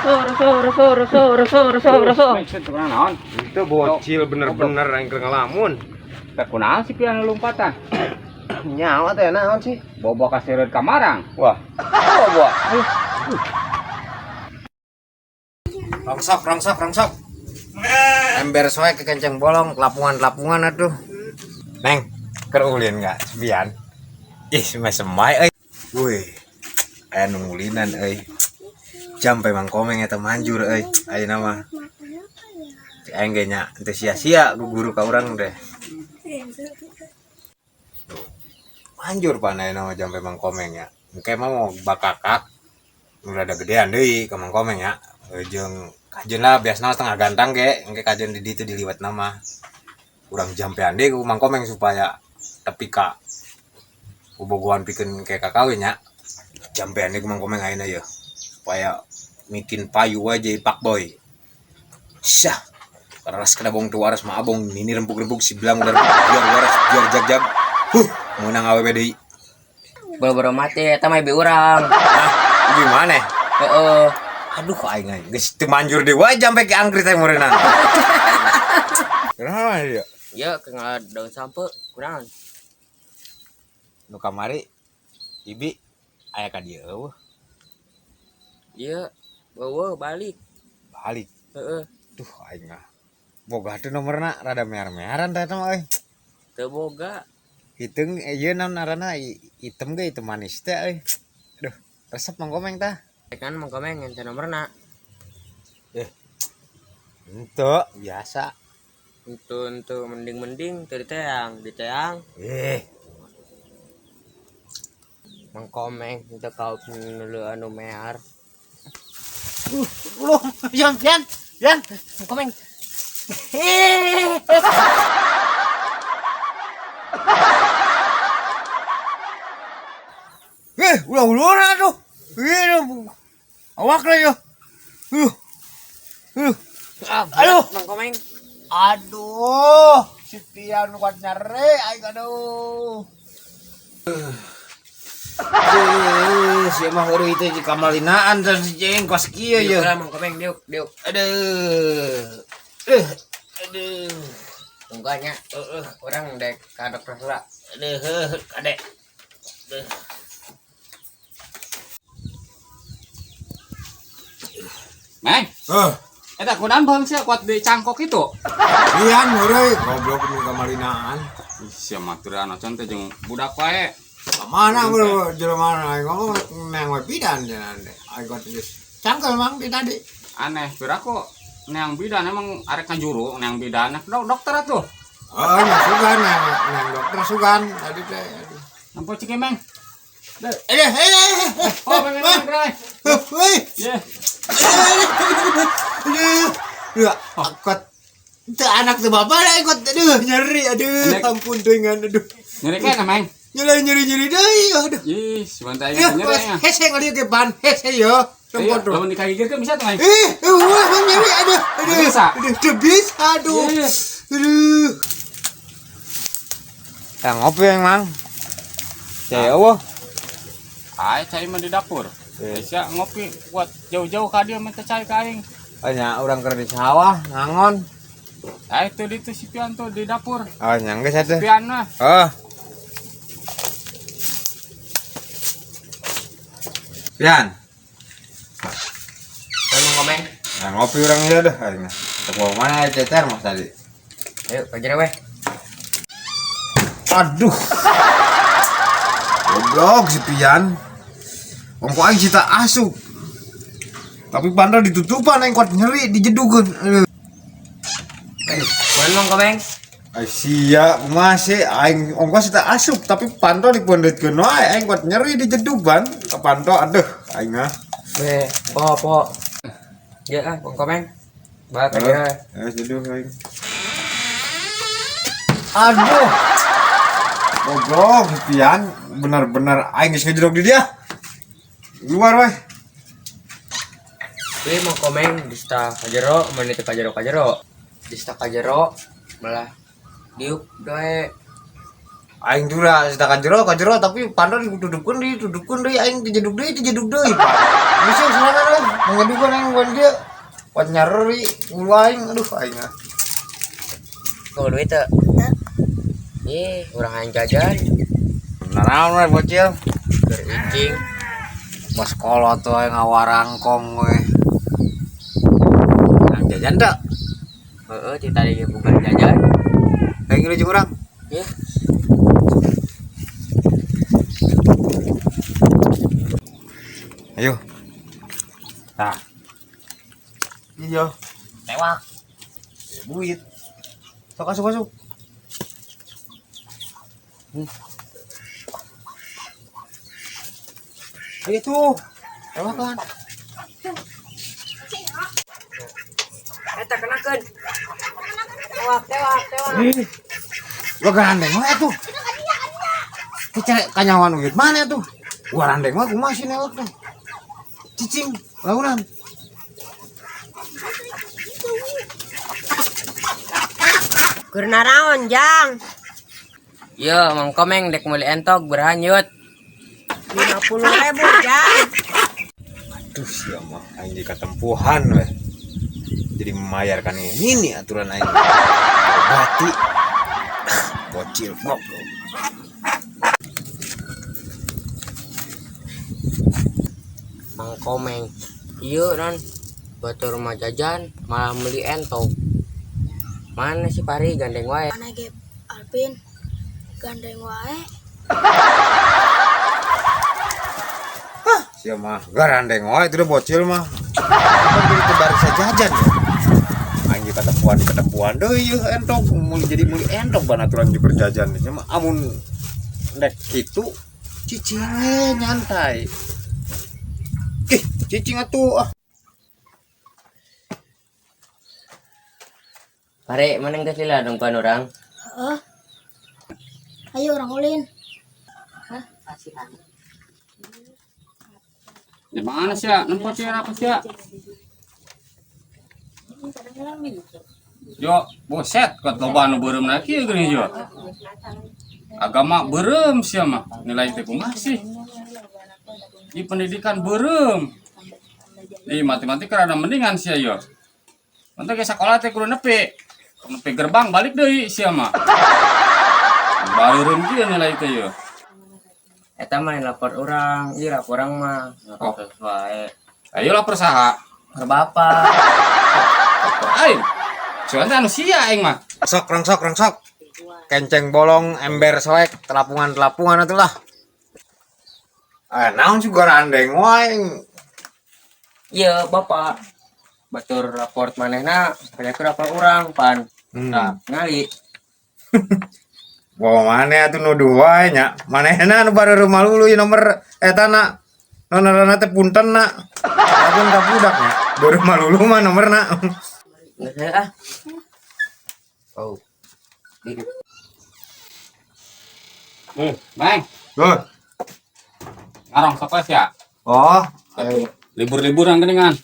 Reso reso reso reso reso reso. Naon? Itu bocil bener-bener yang keur ngelamun. Teh kunaon sih pian lompatan? Nyawa teh naon sih? Bobo ka kamarang. Wah. Bobo. Rongsok, rongsok, rongsok. Ember soe ke kenceng bolong, lapungan-lapungan atuh. Neng, keur ulin enggak sepian? Ih, semai euy. Wih, aya nu ngulinan euy. Jampe Mang Komeng eta manjur euy, ayeuna mah. Cek aing ge nya teu sia-sia guru ka urang teh. Manjur pan ayeuna mah jampe Mang Komeng ya. Engke mah mau bakakak. Udah ada gedean deui ka Mang Komeng ya. Jeung kajeun lah biasana setengah gantang ge, engke kajeun di ditu diliwat nama. Urang jampean deui ku Mang Komeng supaya tepi ka bobogohan pikeun ke kakawin nya. Jampean deui ku Mang Komeng ayeuna ye. Supaya mikin payu aja pak boy. Syah. Keras kena bong tuaras mah abong nini rempuk-rempuk si bilang udah biar waras biar jag-jag. Huh, menang awewe deui. Boro-boro mati eta mah ieu urang. Hah, gimana? Heeh. Aduh, aing aing geus teu manjur deui wae jampe ke angkrit teh meureunna. Kenapa dia? Ya ke ngala daun sampe kunaon? Nu kamari Ibi aya ka dieu eueuh. Ieu eueuh balik. Balik. Heeh. Duh, aing mah. Boga teu nomorna rada mear-mearan teh eta mah euy. Teu boga. Hitung ieu naon ngaranna item ge item manis teh euy. Aduh, resep Mang Komeng tah. Kan Mang Komeng ente nomorna. Henteu, biasa. Untuk mending-mending teu diteang, diteang. Eh, Mang Komeng teu kau nu anu mear. Loh, Yan, Yan, Yan. Mang Komeng. Eh, ulah uluna tuh. Iya, awak lah ya. Aduh. Mang Komeng. Aduh, si Pian kuat nyare, aing aduh. Aduh, si mah heureui teh di kamalinaan dan si jeung kos kieu Diuk ye. lah Mang Komeng diuk, diuk. Aduh. Aduh. Aduh. Tungguannya, heeh, urang dek ka dokter heula. Aduh, heuh, kade. Aduh. Meng, eta kunaon bang sia kuat di cangkok itu? Pian heureuy, goblok nu kamalinaan. Ih, sia maturan acan teh jeung budak wae. Mana bro, jelema aing ngomong nang we bidan cenah teh. Aing kuat geus cangkel mang di tadi. Aneh, piraku neang bidan emang arek kajuru neang bidan dokter atuh. Oh, nah, sugan nang nang dokter sugan tadi teh. Aduh. Nampo cik Meng. Eh, eh, eh, eh. Oh, Meng Meng Meng. Hei. Ye. Aduh. Aduh, akot itu anak tuh bapak lah ikut aduh nyeri aduh ampun dengan aduh Nyeri kena Meng. nyeri nyeri nyeri deui aduh Ih, sebentar ya ini nyeri ya. hese ngalieu ke ban hese yo Iya, tempat tuh lamun dikagigirkeun bisa tuh Meng. eh ulah nyeri aduh aduh Bisa. aduh teu bisa aduh Ih. aduh ya ngopi mang cai eueuh Ay, cai mah di dapur. Sia ngopi buat jauh-jauh ka dieu minta cai ka aing. Oh nya urang keur di sawah ngangon. Ay, itu di tuh si Pian tuh di dapur. Oh nya geus atuh. Pian mah. Oh. Pian. Mang Komeng. Nah, ngopi urang ieu dah aing. Teu bawa mana teh termos tadi. Ayo ka jero weh. Aduh. Goblok si Pian. Ongko aing cita asup. Tapi bandar ditutupan aing kuat nyeri dijedukeun. Aduh. Kunaon Mang Komeng? Ay sia masih aing ongko cita asup tapi panto dipondeutkeun wae aing kuat nyeri dijeduban ke panto aduh aing mah. Weh, po po. Ya ah, Mang Komeng. Bak ka jero. Eh, jeduh aing. Aduh. Goblok si Pian benar-benar aing geus ngejedog di dia. Luar weh. Weh Mang Komeng di sta ka jero, mana teu ka jero ka jero. Di sta ka jero malah diuk doe. Aing dura sita ka jero tapi panto ditutupkeun deui, ditutupkeun deui aing dijedug deui, dijedug deui. Bisa sorangan lah. Mengadukan aing bukan dia. Buat nyareri ulu aing aduh aing ah. Kau duit teu? Ih, urang hayang jajan. Naraon we bocil? Keur icing. Bos kolot tuh aing ngawarangkong we. Nang jajan teu? Heeh, ti tadi ge bukan jajan. Aing ngilu jeung urang. Iya. Ayo. Tah. Iya. Tewak. Duit. Sok asup asup. Ayo tuh. Tewakan. Eta kenakeun. Tewak, tewak, tewak. Lo gandeng mah tuh. Kecere kanyawan duit mana tuh? Gua randeng mah kumaha sih newak teh. Cicing, launan. Keur naraon, Jang? Yo, Mang Komeng dek meuli entog berhanyut. 50.000, Jang. Aduh sia mah aing jadi katempuhan weh. Jadi memayarkan ini aturan aing. Bati. Bocil goblok. Mang Komeng. Iya, non. Batur rumah jajan malah beli entog. Mana si Pari gandeng wae. Mana ge Alvin gandeng wae. Sia mah garandeng wae itu bocil mah. Kan jadi teu barisa jajan ya. Aing jadi katempuhan katempuhan deui yeuh entog meuli jadi meuli entog ban aturan jeung jajan nya mah amun rek kitu cicing we nyantai. Ih, cicing atuh ah. Pare, mana geus lila nungguan urang? Heeh. Ayo urang ulin. Di mana sih ya? Nempo sih apa sih ya? Yo, buset, kuat loba anu beureum na kieu geuning yo. Agama beureum sia mah, nilai teh kumaha sih? Di pendidikan beureum. Di matematika rada mendingan sia yo. Mantap ke sekolah teh kudu nepi. Nepi gerbang balik deui sia mah. Bareureum kieu nilai teh yo. Eta mah lapor urang, ieu lapor urang mah. Oh. Terus wae. Ayo lapor saha? Ke bapak. Lapor aing. Soalnya anu sia aing mah. Sok rongsok rongsok. Kenceng bolong, ember soek, telapungan-telapungan atuh lah. Ah, naon sih garandeng wae. Iya, bapak. Batur raport manehna, banyak rapor urang pan. Nah, ngali. Wah, mana atuh nuduh wae nya. Manehna anu baru rumah lulu ieu nomor eta na. Nomorna teh punten na. Lamun ka budak nya. Baru malulu mah nomorna. Nggak saya ah. Oh. Bang, Duh. ngarong sok sia. Oh, ayo. Libur-liburan geuningan.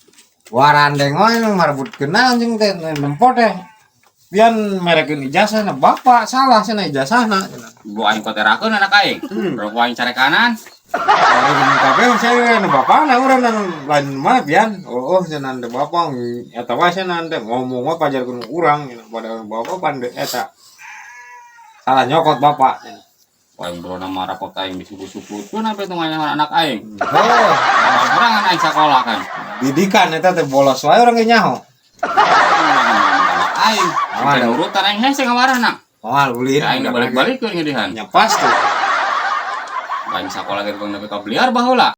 Warandeng wae nu marebutkeun anjing teh nempo teh. Bian merekeun ijazah na bapak salah cenah ijazahna cenah. Gua aing koterakeun anak aing. Rok aing carekanan. Kalau di kabeh saya nu bapak na urang anu lain mah bian. Oh, cenah teh bapak eta wae cenah teh ngomong wae pajarkeun urang cenah pada bapak pande eta. Salah nyokot bapak cenah. Aing bro nama rapot aing disuku-suku. Tuh sampai tunggu anak aing. Oh, Orang aing sekolah kan. didikan eta teh bolos wae urang ge nyaho. Anak aing. Aman. Sampai nurutan aing hese ngawarahna. Moal ulin. Ya aing balik-balik ngedihan. Nya pasti. Aing sekolah ge nepi ka beliar baheula.